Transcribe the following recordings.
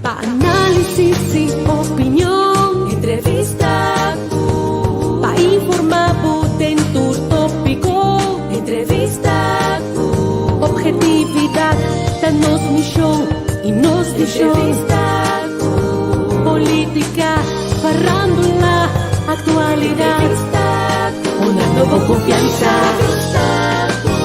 Pa análisis i opinion. Entrevista ku. Pa informá bo den tur tópiko. Entrevista ku. Objetividat ta nos mishon i nos vishon. Entrevista ku. Polítika, farándula, aktualidat. Entrevista ku. Honrando bo konfiansa. Entrevista ku.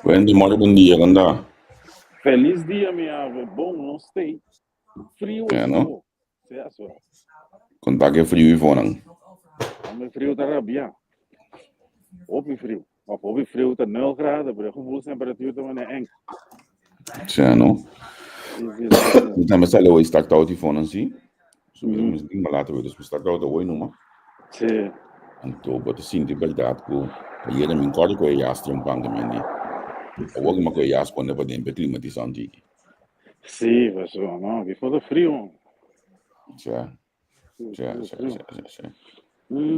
Wendy, mori bon dia, kon ta? Feliz dia, mi ave. Bon, nos stay. Frio Ja, is no? frio. Sea so. Kon ta ke frio i fonan? Ame frio ta rabia. Hopi frio. Of hopi frio ta 0 graden, pero gevoelstemperatuur ta wanneer eng. Sea, no? Sí, sí, sí, sí. Mi tambe sali hoy start out i fonan, sí. So, mi Mhm. mi later weer, dus mi start out hoy numa. Sí. Anto bo ta sinti bèrdat ku ayera mi kòrda ku e jas trompan ta mendi. Awor ku mi a kohe jas pone paden pa klimatisá un tiki. Sí, pasobra no, aki for ta frio. Sja, Frio, sja, frio, sja, frio. sja, sja, sja.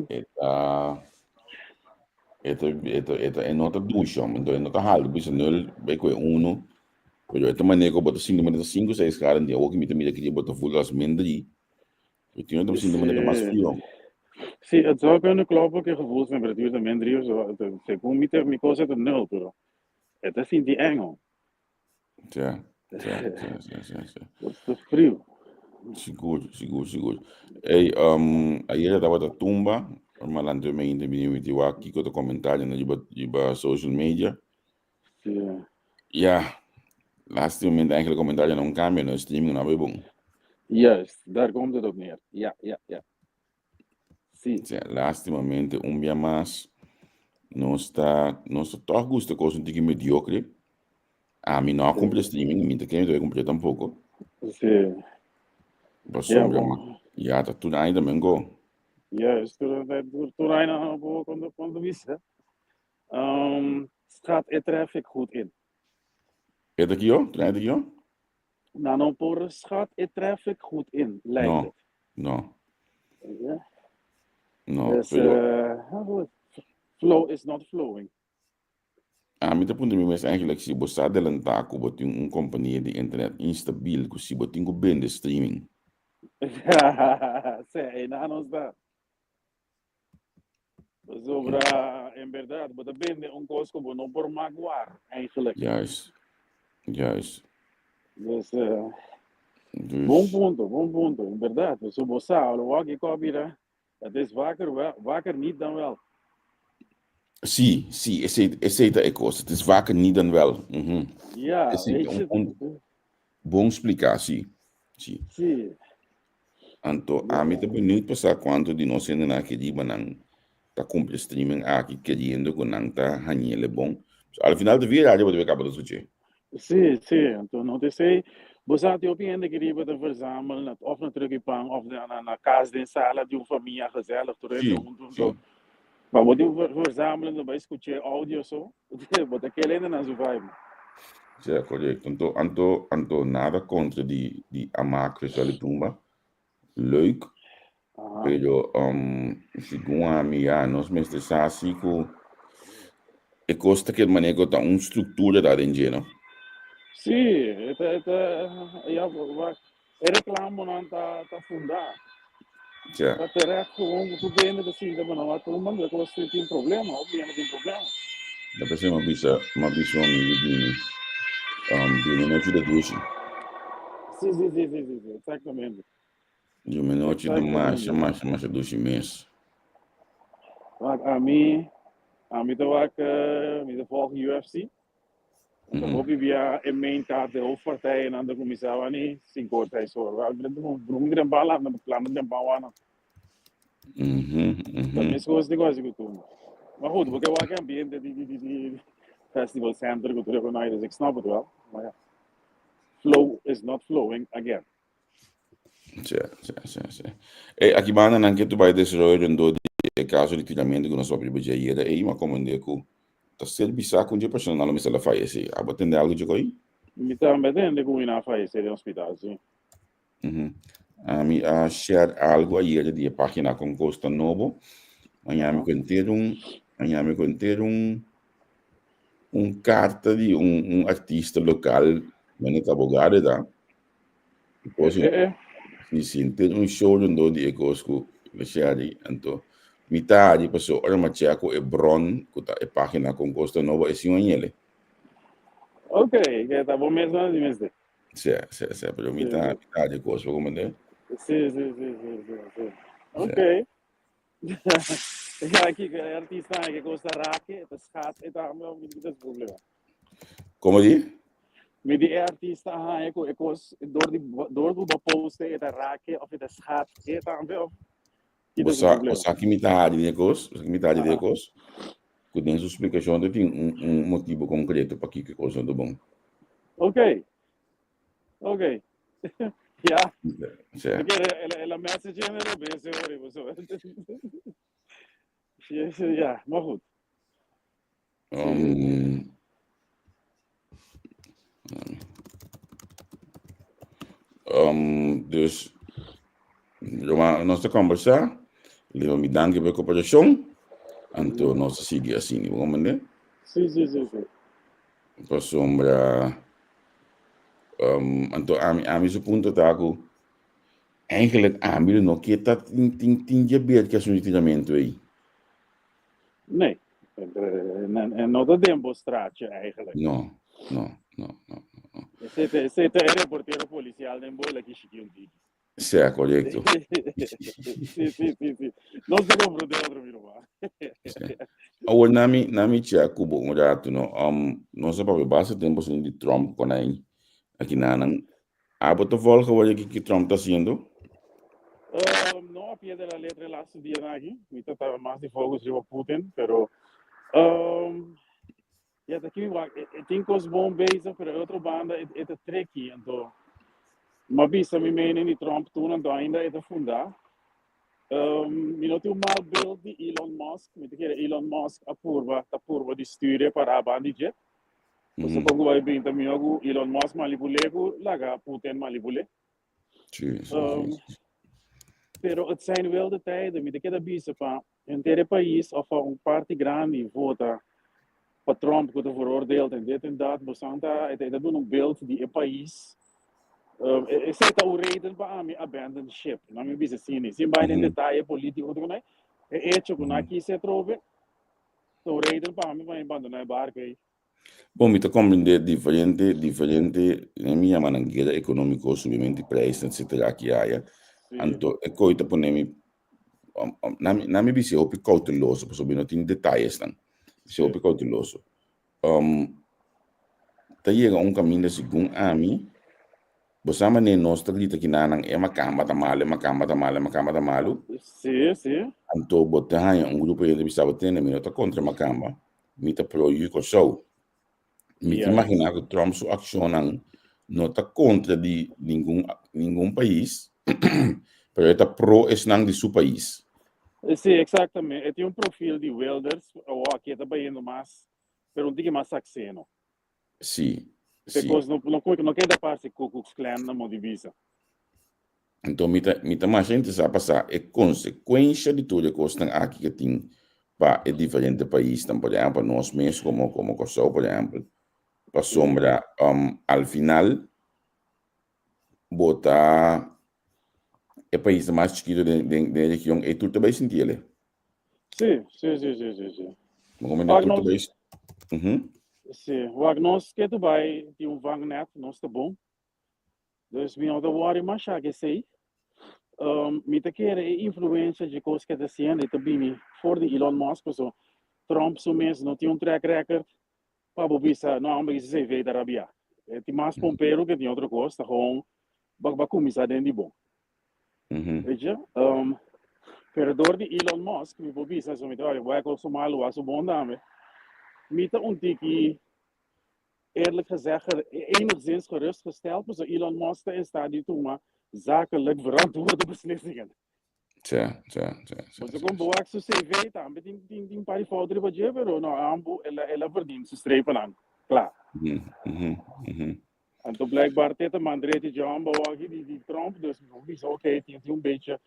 E ta, e ta, e ta, e ta, e no ta dushi, hòmber. Enton e no ta haltu, bisa nul bai kohe unu. Pero e ta manera ku bo ta sinti manera ta sinku seis graden di awor ku mi ta mira aki bo ta voel as min dri. Pero tin ora ta sinti manera mas frio. Sí, het zou kunnen kloppen que gevoelstemperatuur ta min 3 of zo. Segun mi, mi cosa ta nul, pero het ta sinti eng, hoor. Ja, ja, ja, ja, ja, ja. Het is te frio. Sigur, sigur, sigur. Hey, ayer tabata tumba, maar lanto me inte bini mi tiwa kiko ta comentario na riba riba social media. Sí. Ja, lastimamente eigenlijk comentario no cambia, no streaming no bon. Juist, daar komt het op neer. Ja. Sí. Ja, lastimamente un bia mas nos ta nos ta toch gusta cos un tiki mediocre. A mi no a cumpra streaming, mi ta kere mi ta cumpra tampoco. Sí. Pasobra Ja, bon. ja, ta tur aña también go. Juist, tur aña bo kon ta bisa. Schat e traffic goed in. E ta kio? Tur aña ta kio? Na no por schat e traffic goed in, lijkt No, het. no. Ja. No, Dus, pero goed. Flow is not flowing. Ami ta puntra mi mes eigenlijk si bo sa adelantá ku bo tin un kompania di internet instabil ku si bo tin ku bende streaming. Sí, einan nos ta. Pasobra, en berdad, bo ta bende un kos ku bo no por mak war, eigenlijk. Juist, juist. Dus, Dus bon punto, bon punto, en berdad. Pasobra bo sa, lo wak kiko a bira, het is vaker wel, vaker niet dan wel. Sí, sí, esei, esei ta e kos. Het is vaker niet dan wel. Ja, Esei weet ta un je. bon, bon spliká, sí. Sí. Sí. Anto ami ta beniut pa sa kuantu di nos hendenan aki riba nan ta kumpli streaming aki keriendo ku nan ta hañ'el e bon. So, al final ta via radio bo ta bay kaba ta skuch'é. Sí, sí. Anto no ta esei. Bo sa tin hopi hende ki riba ta verzamel na of na truck di pan of na na kas den sala di un famia gezellig tur hende huntu. Anto pa bo tin verzamelen ta bay skuch'é audio so bo ta kere hende nan su vibe. Sí, korekto. Anto, anto, anto nada kontra di di Amak Festival di Tumba. Leuk. Pero segun ami ya nos mester sa si ku e kos ta kel manera ku ta un struktura ta den dje, no? Sí, e ta, e ta, ya, wak, e reklamonan ta, ta fundá. Ja. Ta terecht gewoon ku tur hende ta sinta, bueno, wak, un man de kos tin problema, hopi hende tin problema. Ta p'esei m'a bisa, m'a bisa un amigu di mi, duna nochi ta dushi. Sí, sí, sí, sí, sí, sí, exactamente. Duna nochi ta masha, masha, masha dushi mes. Wak, ami, ami ta wak, mi ta volg UFC. Anto hopi bia e main card, de hoofdpartijen nan ta kuminsá wani sinku or, seis or. Wak, mi ta brumi trempan lanta, lanta trempan wana. Ta meskos di gosi ku tumba. Maar goed, bo ke wak e ambiente di, di, di, di. Festival Center ku tur e dus ik snap het wel. Maar ja, flow is not flowing again. Sí, sí, sí, sí. Hey, aki banda nan ke tu bai desaroyo rondó di e kaso di tiramentu ku nos papia riba dje ayera. Ey, m'a komprendé ku ta ser bisá ku un dje persona lo mester a fayesé. Abo tende algu dje koi? Mi tambe tende ku un a fayesé den hospital, sí. Ami a share algu ayera di e página Kon Kos Ta Nobo. Mañana mi ku henter un, mañana mi ku henter un, un karta di un, un artista lokal, mene ta abogado e ta. Kos si si henter un show rondó di e kos ku mi share anto mi ta hari pasobra ora mi a chek ku e bron ku ta e página Kon Kos Ta Nobo e sin un yele. Ok, ke ta bo mes nan di mester. Sí, sí, sí, pero mi ta, mi ta de cos, como de? Sí, sí, sí, sí, sí, sí. Ok. Ja, kijk, e artista que costa rake, het is gaat, het is het problema. Como di? Mi di e artista ha e e cos door di door ku bo poste het rake of het gaat, het of Bo sa, bo sa ki mi ta hadi den e kos? Bo sa ki mi ta hadi den e kos? Ku den su splikashon ta tin un, un motibu konkreto pakiko e kos no ta bon. Ok. Ok. Ja. Sí. Mi kere el, el a message in el obese hoor, bo so. Ja, maar goed. Dus, Roma, nos ta conversá. Leo mi danki pa e cooperacion. Anto nos ta sigui asina, bo comprende? Sí, sí, sí, sí. Pasobra, anto ami, ami su punto ta ku eigenlijk ami lo no ke ta tin, tin, tin diabet ku asuntu di tiramentu ei. Nee, en no ta den bo straatje eigenlijk. No, no, no, no, no. Esei ta, esei ta e reportero policial den bola ki shiki un tiki. Sea, correcto. Sí, sí, sí, sí. Nos ta comprende otro, mi ruman. Sí. Awor, nami, nami chia ku bo un rato, no? Nos a papia basta tempo asunto di Trump con ahí. Aki nanan. Abo ta volga wak ki ki Trump ta haciendo? No a pie de la letra e laatste dianan aki. Mi ta ta mas di focus riba Putin, pero ya ta kimi wak e tin cos bon bezig, pero e otro banda e ta tricky, anto m'a bisa mi mening di Trump tur anto ainda e ta funda. Mi no tin un mal beeld di Elon Musk, mi ta kere Elon Musk a purba ta purba di stuur e para banda di dje. Pasobra kon ku bai bin ta mihó ku Elon Musk manipul'é ku laga Putin manipul'é. Sí, sí, sí. Pero het zijn wilde tijden. Mi ta keda bisa pa henter e pais of pa un parti grandi vota pa Trump ku ta veroordeeld en dit en dat. Bosan ta e ta duna un beeld di e pais. Esei ta un reden pa ami abandon ship. No mi bisa asina. Sin bai den detaye politico ku ta e hecho ku nan a kisa atrobe ta un reden pa ami pa mi bandona e barco ei. Bon, mi ta comprende diferente, diferente, mi yama nan guera economico, subimento di prijs, etcetera, aki aya. Anto, e coi ta pone mi, na mi, na mi bisa hopi cauteloso, pasobra mi no tin detayesnan. Bisa hopi cauteloso. Ta yega un caminda segun ami, bo sa manera nos ta grita kinanan, e macamba ta malo, e macamba ta malo, e macamba ta malo. Sí, sí. Anto bo ta haña un grupo di hende bisa bo tende, mi no ta contra macamba. Mi ta pro yu Kòrsou. Mi ta imaginá ku Trump su akshonnan no ta kontra di ningun ningun pais, pero e ta pro esnan di su pais. Sí, exactamente. E tin un profil di Wilders, awor aki e ta bayendo mas, pero un tiki mas sakseno. Sí, sí. Because no, no, no keda parse Ku Klux Klan na modo di bisa. Anto mi ta, mi ta masha interesá pa sa e konsekuensha di tur e kosnan aki ke tin pa e diferente paisnan, por ehèmpel nos mes komo komo Kòrsou por ehèmpel, pasobra al final bo ta e paisnan mas chikitu den den den e region ei tur ta bai sinti el'e. Sí, sí, sí, sí, sí, sí. Bo komende Wak tur ta nos, bai Mhm. sí, wak nos ke tu bai tin un vangnet, nos ta bon. Dus mi no ta worry masha ku esei. Mi ta kere e influencia dje kos ke ta hasiendo e ta bini for di Elon Musk paso Trump su mes no tin un track record pa bo bisa no homber kisa esei ta rabia. E tin mas pompero ke tin otro kos ta gewoon bo a kuminsá den di bon. Weet je? Pero door di Elon Musk mi por bisa so mi ta wak wak su malu wak su bon tambe. Mi ta un tiki, eerlijk gezegd, enigszins gerustgesteld, pasobra Elon Musk ta in staat di tuma zakelijk verantwoorde beslissingen. Sa, sa, sa, sa. Pasobra kon bo wak su CV tambe tin tin tin par di fout riba dje, pero no, ambu el a el a verdient su strepennan, kla. Mhm, mhm, mhm. Anto blijkbaar te ta man drechi dje homber awor aki di di Trump, dus mi por bisa oké, tin tin un beetje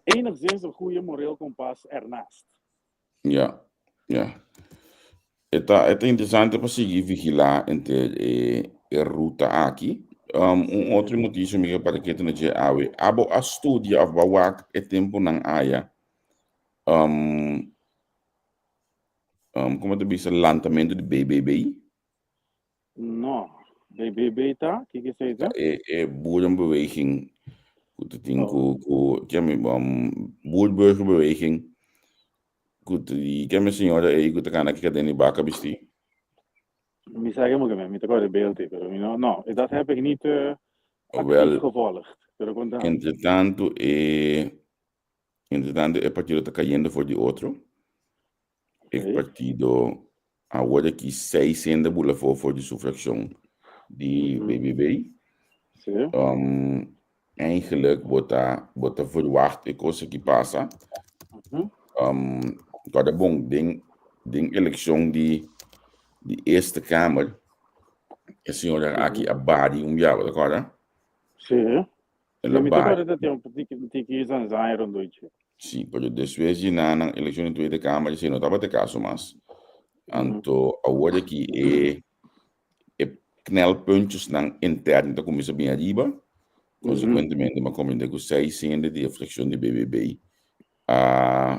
enigszins een goede moreel kompas ernaast. Ja, ja. E ta, e ta interesante pa sigui vigilá enter e, e ruta aki. Um, un otro noticia mi ke para kete na dje awe. Abo a studia of ba wak e temponan aya. Um, um, como ta bisa lantamento di BBB? No. BBB ta? Kiko esei ta? E, e boerenbeweging ku ta tin ku, ku, kemi, um, boerburgerbeweging ku ta di, kemi señora ei ku ta kana ki kadena di baka bisti. Mi sa kemo keme, mi ta kore beeld ei, pero mi no, no, dat heb ik niet uh, actief Wel, gevolgd. Pero konta. entre tanto e, entre tanto e partido ta kayendo for di otro. E partido awor aki seis hende bula afó for di su frakshon di BBB. Um, eigenlijk bo ta, bo ta verwacht e kos aki pasa. Um, kòrda bon, den, den elekshon di, di Eerste Kamer, e señora aki a bari un biaha, bo ta kòrda? Sí. El a Mi ta bari. kòrda ta tempu tiki zanzan rondoichi. Sí, pero despues di nan nan elekshon di Tweede Kamer esei no tabata e kaso mas. Anto awor aki e e knelpuntjesnan interno ta kuminsá bin ariba. Konsekuentemente mi a komprendé ku seis hende di e frakshon di BBB a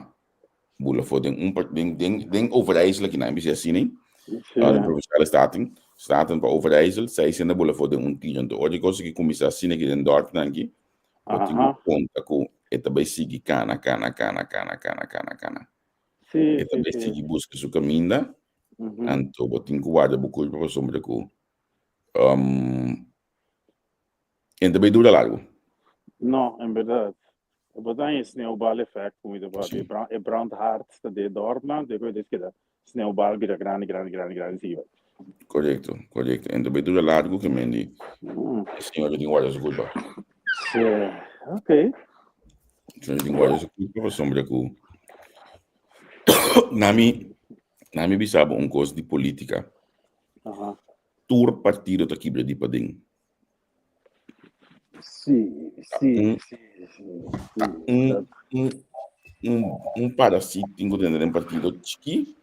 bula for den un den den den Overijssel aki nan bisa asina ei. Den Provinciale Staten, Staten pa Overijssel, seis hende a bula for den un tiro. Anto ora e kos aki kuminsá asina aki den dòrpnan aki, Bo tin ku konta ku e ta bai sigui kana, kana, kana, kana, kana, kana, kana. E ta bai sigui buska su kaminda, anto bo tin ku warda bo kurpa pasobra ku e ta bai dura largu. No, en berdad. Bo ta haña e sneeuwbal effect, ku mi ta papia. E brandhaard ta den e dorpnan, despues e keda sneeuwbal bira grandi, grandi, grandi, grandi, sigui bai. Korekto, korekto. En ta bai dura largu ke men di e señor tin guarda su kulpa. Sí, oké. E señor tin guarda su kulpa pasobra ku nami nami bisa bo un kos di politika. Tur partido ta kibra di paden. Sí, sí, sí, sí. Un, un, un, un parasit tin ku tende den partido chiki,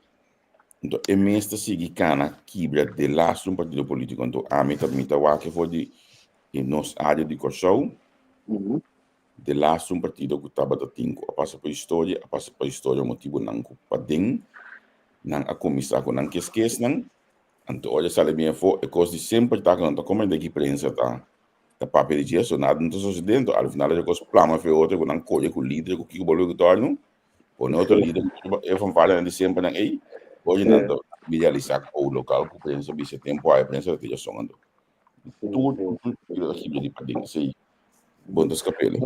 anto e mes ta sigui kana kibra de laatste un partido polítiko. Anto ami ta mi ta wak for di e nos área di Kòrsou, de laatste un partido ku tabata tin ku a pasa pa historia, a pasa pa historia motibunan ku paden nan a kuminsá ku nan keskesnan. Anto ora e sali bien afó, e kos di semper ta ku nan ta kome den ki prensa ta ta papia di dje, so nada no ta sosede. Anto al final e kos plama afé otro ku nan koye ku lider ku kiko bolbe ku tòrnu, pone otro lider ku e fanfarnan di semper nan ei, oye nan ta realisá ku lokal ku prensa bisa tempu ai prensa ta tin rason anto. Tur tur tur ta hibra di paden esei bon ta skap'el.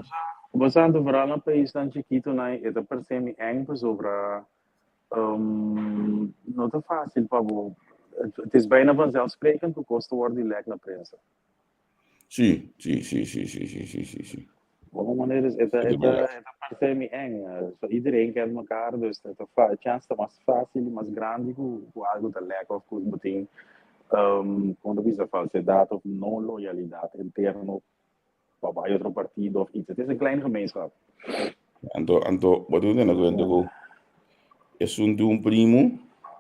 Bo sa anto vooral na paisnan chikitonan e ta parse mi eng pasobra Um, no ta fácil pa bo. Het is bijna vanzelfsprekend ku kos ta wòrdu di lèk na prensa. Sí, sí, sí, sí, sí, sí, sí, sí, sí. Op een manier is het, het, het parse mi eng. So iedereen kent mekaar, dus het fa chance ta mas fácil i mas grandi ku ku algo ta lèk of ku bo tin um, kon ta bisa falsedad of no loyalidad interno pa bai otro partido of iets. Het is een klein gemeenschap. Anto, anto, bo tin tene kuenta ku esun di un primo,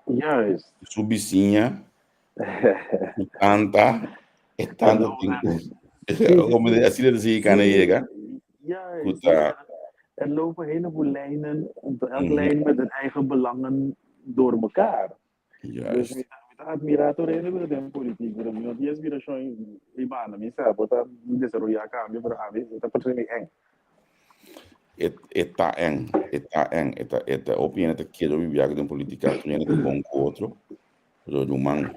Juist. su bisiña, su tanta, e tanta tin ku, como de asina ta sigui kana yega, ku Juist. ta, Er lopen een heleboel lijnen, elk lijn met hun eigen belangen door elkaar. Dus Juist. mi ta, mi ta admira tur hende ku ta den politik, pero mi no tin aspirashon ei banda. Mi sa bo ta desaroyá kambio, pero ami e ta parse mi eng. E, e ta eng, e ta eng, e ta, e ta, hopi hende ta kere hopi biaha den politika, tur hende ta bon ku otro, pero ruman,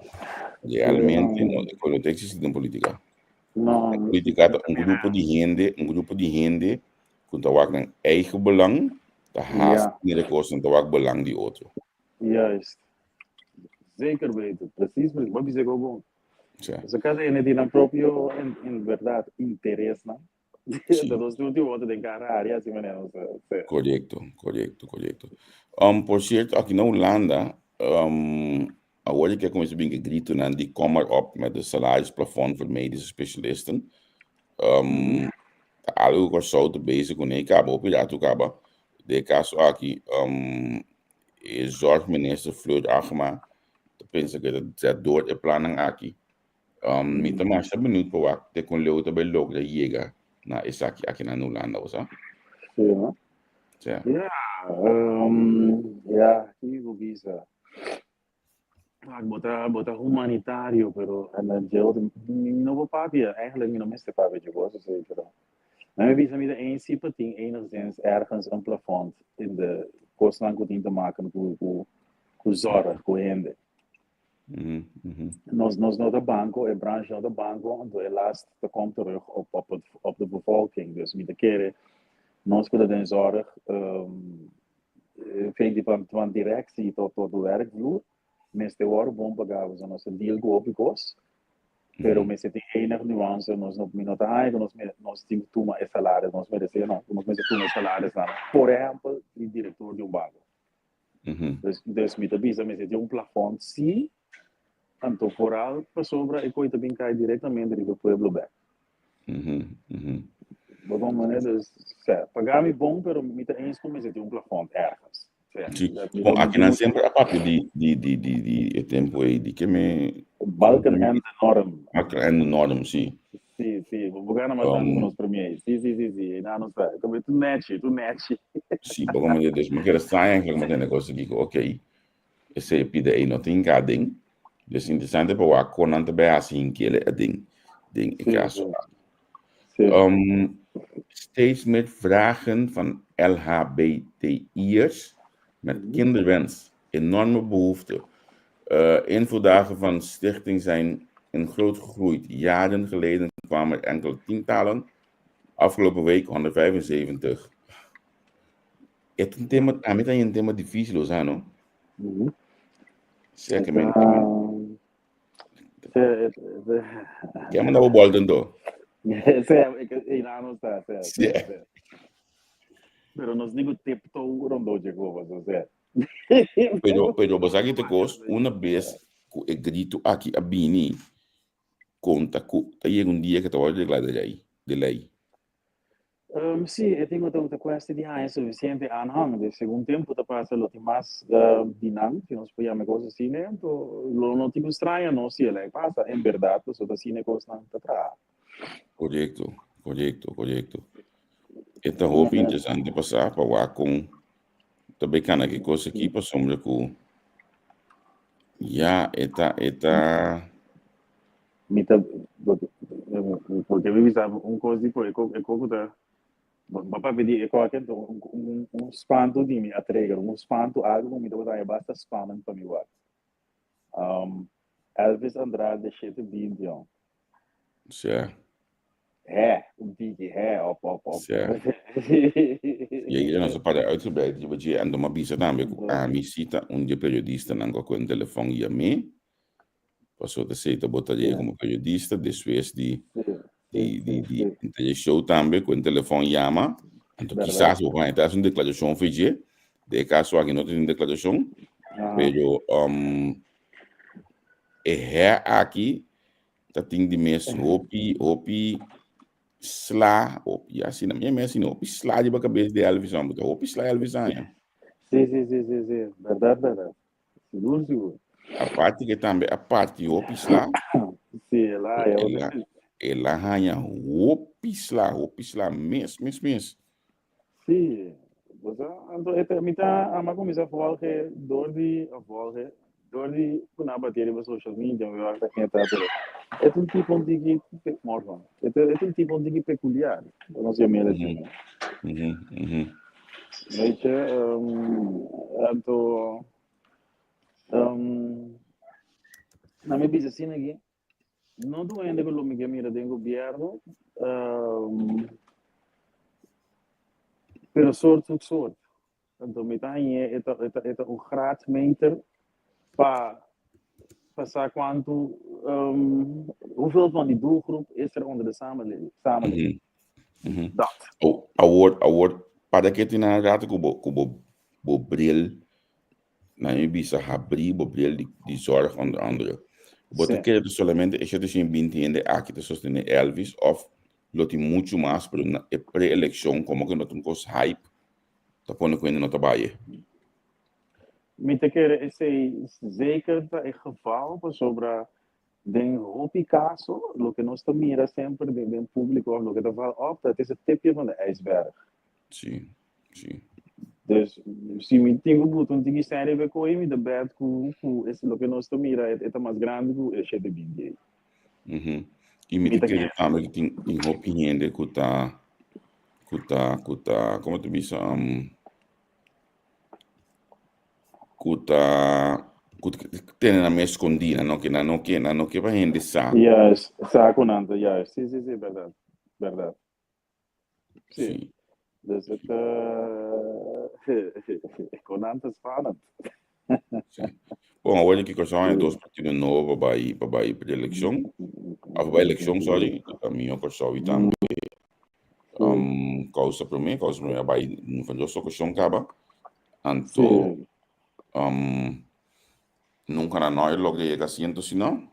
realmente no, e no ta eksistí den politika. No, Den politika ta un grupo di hende, un grupo di hende ku ta wak nan eigen belang, ta haast mira kosnan, ta wak belang di otro. Juist. Zeker weten. Precies, precies. Bo bisa go bon. Sí. So cada ene tin nan propio en, en verdad interesnan. Sí. Dat nos tur tin otro den cada área, así manera nos sí. Correcto, correcto, correcto. Por cierto, aki na Hulanda, awor ke kuminsá bin ke gritonan di kom maar op met de salarisplafond voor medische specialisten. Ta algo ku Kòrsou ta bezig kuné kaba hopi ratu kaba. Den e kaso aki, e zorgminister Fleur Agema ta pensa ku e ta zet door e plannan aki. Mi ta masha beniut pa wak te kon leu ta bai logra yega na esaki aki na Hulanda, bo sa? Sí, no? Sí. Ja, ja, kiko bisa? Wak, bo ta, bo ta humanitario, pero en el dje mi no por papia, eigenlijk mi no mester papia dje cos así, pero na mi bisa mi ta eens si pa tin enigszins ergens een plafond in de cosnan cu tin te maken cu, cu, cu zorg, cu hende. Nos, nos no ta banco, e branche no ta banco, anto e last ta komt terug op, op, het, op de bevolking. Dus mi ta kere, nos cu ta den zorg, Feiti van, van directie tot, tot de werkvloer, mester wòrdu bon pagá, pasobra nos ta deal ku hopi kos, pero mester tin enig nuance, nos no, mi no ta haña ku nos me, nos tin ku tuma e salaris nos meresé no, ku nos mester tuma e salarisnan, por ehèmpel, di direktor di un banko. Dus, dus mi ta bisa mester tin un plafond sí, anto foral pasobra e koi ta bin kai direktamente riba e pueblo bèk. Bo comprende? Dus, sea, paga mi bon, pero mi ta eens cu mester tin un plafond ergens. Sea, Sí. dat mi Bon, ta aki nan mi semper a papia di, di, di, di, di e tempo ei, di ke me... Balkenende norm. Balkenende norm, sí. Sí, sí, bo bo gana mas tantu cu nos premier. Sí, sí, sí, sí, ei nan nos sa. Tambe tu nechi, tu nechi. Sí, bo comprende? Dus mi kere straña eigenlijk met e negocio aki, ku oké, esei pida ei no tin aden. Dus interesante pa wak kon nan ta bai hasi hinkele aden den e kaso aki. Steeds meer vragen van LHBTI'ers met kinderwens. Enorme behoefte. Infodagen van stichting zijn in groot gegroeid. Jaren geleden kwamen er enkele tientallen. Afgelopen week 175. E ta un tema, ami ta un tema difícil, o sea, no? Sea que me... Ke manda bo bolta anto? Sea, sea, sea, sea. Pero nos digo tiptoe rondó Jehova, so sea. Pero, pero bo sa ki te kos, una bes ku e grito aki a bini, konta ku ta yega un dia ke ta wòrdu regla de lei, de lei. Sí, e tin ku ta un kuesti di haña sufisiente aanhang. Dus segun tempu ta pasa lo tin mas di nan, si nos por yama e kos asina, anto lo no tin ku straña nos si e lei pasa. En bèrdat pasobra ta asina e kosnan ta traha. Korekto, korekto, korekto. E ta hopi interesante pa sa pa wak kon ta bay kana ki kos aki pasobra ku ya e ta e ta. Mi ta porque mi bisa un cos di e co e coco ta bo papia di e coke enton un un un spanto di mi a trigger un spanto algo cu mi tabata haña basta spannend pa mi wak um Elvis Andrade shete binti on. Sea. Hè, un tiki hè op op op. Sea. Y ahí nos a para uitgebreid riba dje anto m'a bisa tambe cu ami si ta un dje periodistanan cu a coge un telefon yam'é Pasobra ta esei ta bo tarea komo periodista despues di di di di e show tambe ku un telefòn yama anto kisas bo por haña ta hasi un deklarashon for dje den e kaso aki no tin deklarashon pero e hè aki ta tin di mes hopi hopi sla hopi asina mi mes asina hopi sla riba kabes di Elvis homber ta hopi sla Elvis haña. Sí, sí, sí, sí, sí, berdad, berdad. Sigur, sigur. Aparte ke tambe a parti hopi sla. Sí, el a haña El a, el a haña hopi sla, hopi sla mes, mes, mes. Sí, bo sa, anto e ta, mi ta ama kuminsá volge dor di, of volge, dor di ku nan a batia riba social media, mi wak ta ken ta, pero e ta un tipo un tiki, morgen, e ta, e ta un tipo un tiki pekuliar, bo no siña mira asina. Weet je, anto, na mi bisa asina aki, no tur hende ku lo mi ke mira den gobierno, pero soort zoekt soort. Anto mi ta hañ'é e ta, e ta, e ta un graadmeter pa. Pa sa kuantu, um, hoeveel van die doelgroep is er onder de samenleving? samenleving. Mm -hmm. Dat. Oh, awor, awor, para ke tin na rato ku bo, ku bo, bo bril, na mi bisa habri bo bril di, di zorg onder andere. Bo ta Sí. kere solamente e 720 hende aki ta sostene Elvis of lo tin mucho mas, pero na e pre-eleccion como que no ta un cos hype, ta pone ku hende no ta bai. Mi ta kere esei zeker ta e geval pasobra den hopi kaso loke nos ta mira semper den den públiko of loke ta val op ta es e tipje van de ijsberg. Sí, sí. Dus si mi tin ku buta un tiki sèn riba e koe mi ta bèt ku ku es loke nos ta mira e ta mas grandi ku e shete binti ei. Mhm. I mi Mi ta ta kere kere. tambe ku tin tin hopi hende ku ta ku ta ku ta komo ta bisa um ku ta ku tene nan mes skondí, nan no ke nan no ke nan no ke pa hende sa. Juist, sa ku nan ta juist. Sí, sí, sí, bèrdat, bèrdat. Sí. Sí. Dus het ku nan ta spannend. Sí. Bon, awor di Kòrsou hay dos partido nobo pa bai pa bai preelekshon, òf pa bai elekshon, sorry, ku ta Mihó Kòrsou i tambe um, Kousa Promé. Kousa Promé a bai van dos okashon kaba. Anto Sí. um, nunka nan no a logra yega asiento sino.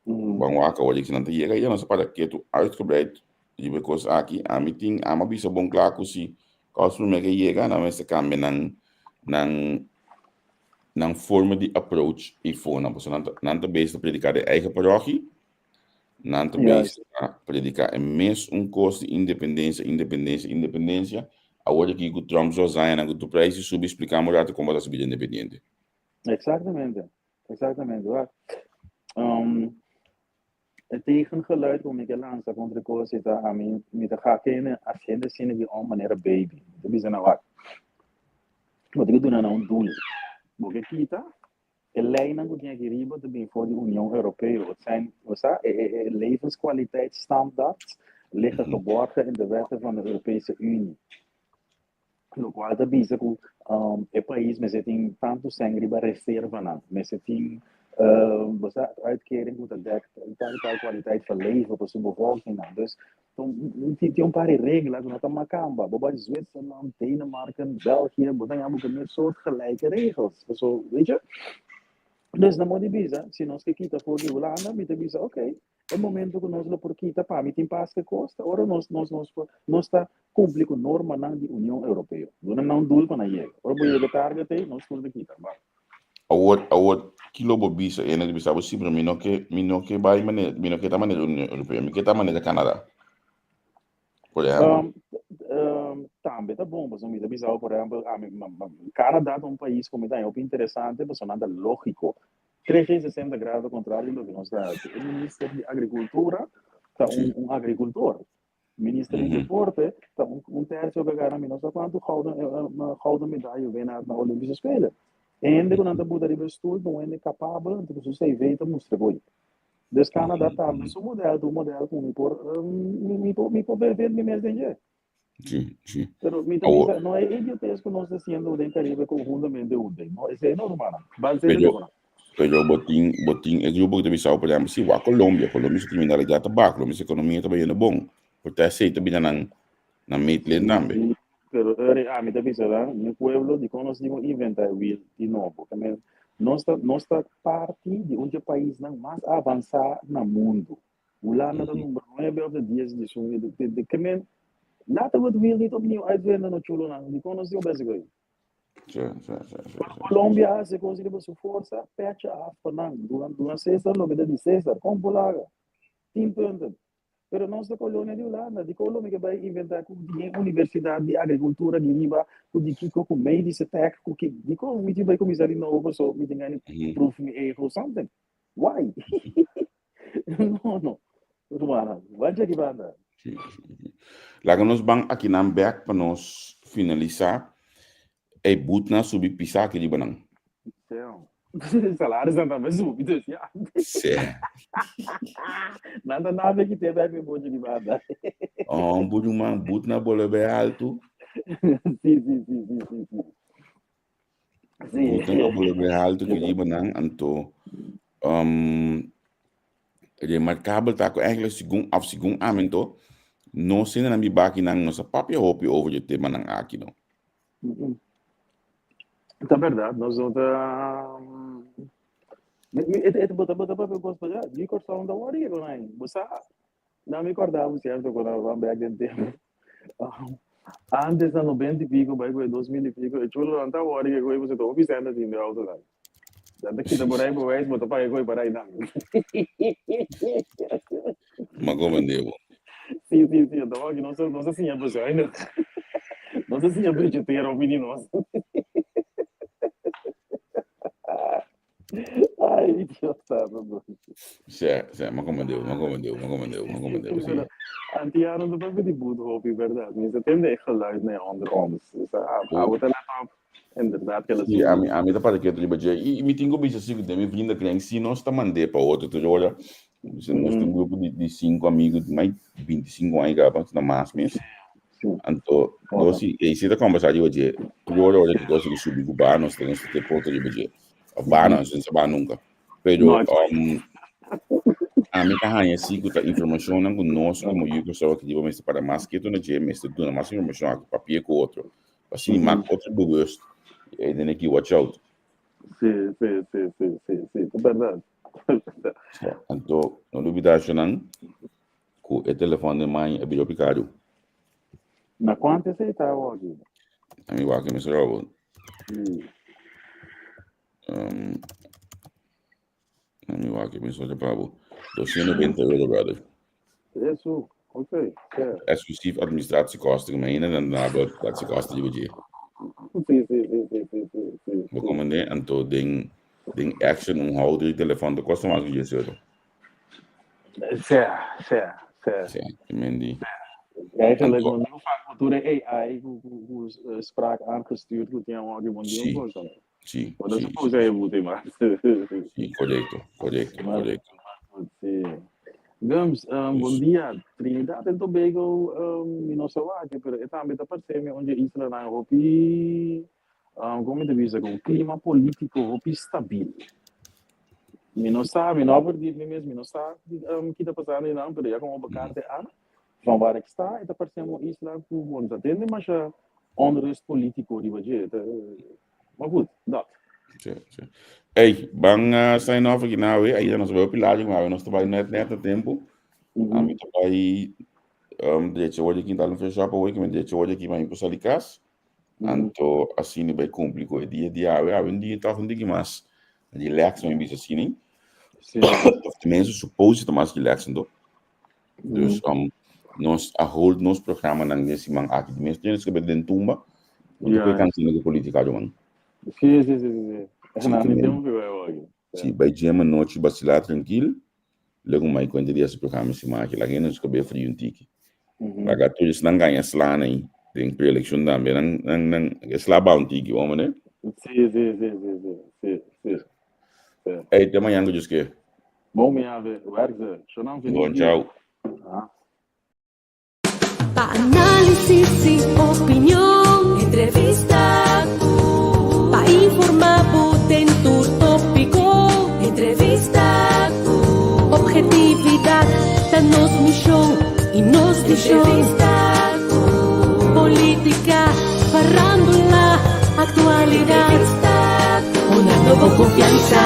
Mm. Ban wak awor di nan ta yega ya nos a para ketu uitgebreid riba e kos aki. Ami tin, ami a bisa bon kla ku si Kousa Promé ke yega nan mester kambia nan nan nan forma di approach eifonan. Pasobra nan ta nan ta bezig ta prediká den eigen parochi. Nan ta Juist. bezig ta prediká e mes un kos di independensia, independensia, independensia. Awor aki ku Trump su hazañanan ku tur prijs di subi, spliká mi un ratu kon bo ta hasi bida independiente. Exactamente, exactamente. Wak, um, e tegengeluid ku mi ke lansa kontra e kos ei ta ami mi ta ga kende hasi hende sinti di un manera baby. Mi ta bisa nan wak, bo tin ku duna nan un doel. Bo ke kita E leinan ku tin aki riba ta bin for di Union Europeo. Het zijn, bo sa, e, e, e levenskwaliteitsstandaards liggen geborgen in de wetten van de Europese Unie. Lokual ta bisa ku um, e pais mester tin tantu sèn riba reservanan, mester tin um, bo sa, uitkering ku ta dek tal i tal kwaliteit van leven pa su bevolkingnan. Dus tin, tin un par di regla ku no ta makamba. Bo bai Zwitserland, Denemarken, België, bo ta haña bo ku e mes soortgelijke regels. Paso, weet je? Dus na modo di bisa, si nos ke kita for di Hulanda, mi ta bisa, oké, e momento ku nos lo por kita pa mi tin pas ke kosta, ora nos, nos, nos, por, nos ta kumpli ku normanan di Union Europeo. Duna nan un doel pa nan yega. Ora bo yega target ei, nos tur ta kita. Ba. Awor, awor, ki lo bo bisa? E hende ta bisa bo, sí, pero mi no ke, mi no ke bai manera, mi no ke ta manera Union Europeo, mi ke ta manera Canada, por ehèmpel. Um, um, tambe ta bon, pasobra mi ta bisa bo, por ehèmpel, ami, ma, ma, Canada ta un pais ku mi ta haña hopi interesante, pasobra nan ta lógiko. 360 grado kontrario di loke nos ta hasi. E minister di agrikultura ta un, Sí. un agrikultor. Minister di Deporte ta un, un tercio que gana mi no sa cuanto gouden, eh, eh, gouden medaille winnaar na Olympische Spelen. E hende ku nan ta buta riba e stoel ta un hende capabel, anto ku su CV ta mustra koe. Dus Canada tambe su model ta un model ku mi por, eh, mi, mi por, mi por ver mi mes den dje. Sí, sí. Pero mi ta Awor, bisa, no e idiotez ku nos ta haciendo den Caribe conjuntamente hunte. No, esei no, rumannan. Ban serio pero, ku nan. pero bo tin, bo tin e grupo ku ta bisa, por ehempel, si wak Colombia, Colombia su kriminalidat ta baho, Colombia su ekonomia ta bayendo bon. Por ta esei ta bira nan, nan meetleen Sí, tambe. sí. Pero eri, ami ta bisa dan, mi pueblo, dikon nos tin ku inventa e wiel di nobo? Ke men, nos ta, nos ta parti di un di e paisnan mas avansá na mundu. Hulanda ta number nuebe of dies di su de, de, ke men, laten we het wiel niet opnieuw uitvinden, no chulonan. Dikon nos tin ku bezig ei? Sí, sí, sí, sí, Pero sí. Colombia a hasi kos riba su forsa, pecha af pa nan. Duna, duna Cesar loke ta di Cesar. Kon por laga? Tien punten. Pero nos ta kolonia di Hulanda. Dikon lo mi ke bai inventa ku di e universidat di agrikultura di riba, ku di kiko, ku medische tech, ku ki. Dikon mi tin bai kuminsá di nobo paso mi tin gana di proof mi ego or something? Why? No, no. Rumannan, bai djaki banda. Sí, sí, sí. Laga nos ban akinan bek pa nos finalisá. E butnan subi pisá aki riba nan. Seo. Salarisnan tambe subi, dus ja. Sí. Nan ta nada ki te bek mi bochi di banda. Oh, buruman, butnan bole bai altu. Sí, sí, sí, sí, sí, sí. Sí. Butnan a bole bai altu ki riba nan, anto. Um, remarkabel ta ku eigenlijk segun of segun ami anto, nos hendenan biba akinan no sa papia hopi over di e temanan aki no. Ta bèrdat, nos no ta E bo ta bo ta papia kos pa di Kòrsou no ta wòrdu ke kon ai. Bo sa, nan mi kòrda bo sierto kon a ban bèk den tempu. Antes na nobenta i piko bai ku e 2000 i piko e chulonan ta wòrdu ke koe pasobra ta hopi sènta tin den outonan. Nan ta kita bo rijbewijs bo ta paga e koe pa rai nan. Ma komende bo. Sí, sí, sí, anto aki nos nos a siña bezuinig. Nos a siña budgetera hopi di nos. Ay, Dios santo. Sí, sí, ma komende bo, ma komende bo, ma komende bo, ma komende bo, sí. Antiano ta papia di boet hopi, berdad. Mi ta tende e geluid na e onder ons. Dus abo ta let op. Inderdaad, kela Sí, ami, ami ta para ketu riba dje. I mi tin ku bisa si ku den mi vriendenkring si nos ta mand'é pa otro tur ora. Nos tin un grupo di di sinku amigu di mai 25 aña kaba, si no mas mes. Anto nos si ei si ta kombersá riba dje. Tur ora ora ki kos ku subi ku baha nos ta nos ta te foto riba dje. Of baha no, nos no sa baha nunka. Pero ami ta haña si ku ta informashonnan ku nos komo yu Kòrsou aki riba mester para mas ketu na dje, mester duna mas informashon aki papia ku otro. Asina maak otro bewust y den aki watch out. Sí, sí, sí, sí, sí, sí, ta berdad. Anto, no lubida shonan ku e telefon den man a bira hopi karu. Na kuantu esei ta awor aki? Ami wak mi sra bo. Ami wak mi sra pa bo. 220 euro, brother. Eso, ok. Yeah. Exclusief administratiekosten, imagina dan na administratiekosten die we Sí, sí, sí, sí, sí, sí, sí. Bo komende anto den den action un houder di telefon ta kosta mas ku 10 euro. Sí, sí, sí. Sí, mendi. Eigenlijk, want nu vaak wordt door de AI hoe, hoe, hoe eh, spraak aangestuurd wordt, ja, maar die man die Sí. ook wel. Sí, Maar dat sí, is ook heel goed, maar. sí, correcto, correcto, Maar- correcto. Goed, sí. Gums, bon dia. Trinidad en Tobago, mi no sa wak, pero e tambe ta parse mi un dje islanan hopi, kon mi ta bisa, ku un klima polítiko hopi stabil. Mi no sa, mi no a verdiep mi mes, mi no sa ki ta pasando einan, pero ya komo bekante a, van waar ik sta, e ta parse mi un isla ku bo no ta tende masha onrust polítiko riba dje. Ta, maar goed, dat. Sí, sí. Ey, ban uh, sign off aki nou, eh. Ainda nos bai op largo, maar nos ta bai net net na tempo. Mm Ami ta bai drecha hoor aki, dal un fresh up away, que me drecha hoor aki, maar mi por sali kas. Anto asina bai cumpli cu e dia di awe. Awe un dia toch un tiki mas relax, mi bisa asina. Sí. Of tenminste, suppose ta mas relax anto. Dus nos a hold nos programanan den siman aki. Tenminste, tienes que den tumba. No te puede cantina ku politica, man. Sí, sí, sí, sí. Sí, Na, que mi men. tempo que vai hoje. Sí, bai gym anochi, vacilar tranquil. Luego mai cuenta di ese programa siman aki. Laga nos kabel frio un tiki. Laga tur esnan gaña sla na den pre-election tambe. Nan, nan, nan, sla ba un tiki, hombre, ne? Sí, sí, sí, sí, sí, sí, sí. Sí. Hey, te mañana, Dios que. Bon, mi ave, werk ze. Shonam feliz Bon, dia. ciao. Ah. Pa análisis y opinion, entrevista ku. Pa informá bo den tur tópiko, entrevista ku. Objetividad ta nos mishon y nos vishon. Entrevista ku. Polítika, farándula, aktualidat. Entrevista ku. Una nobo konfiansa.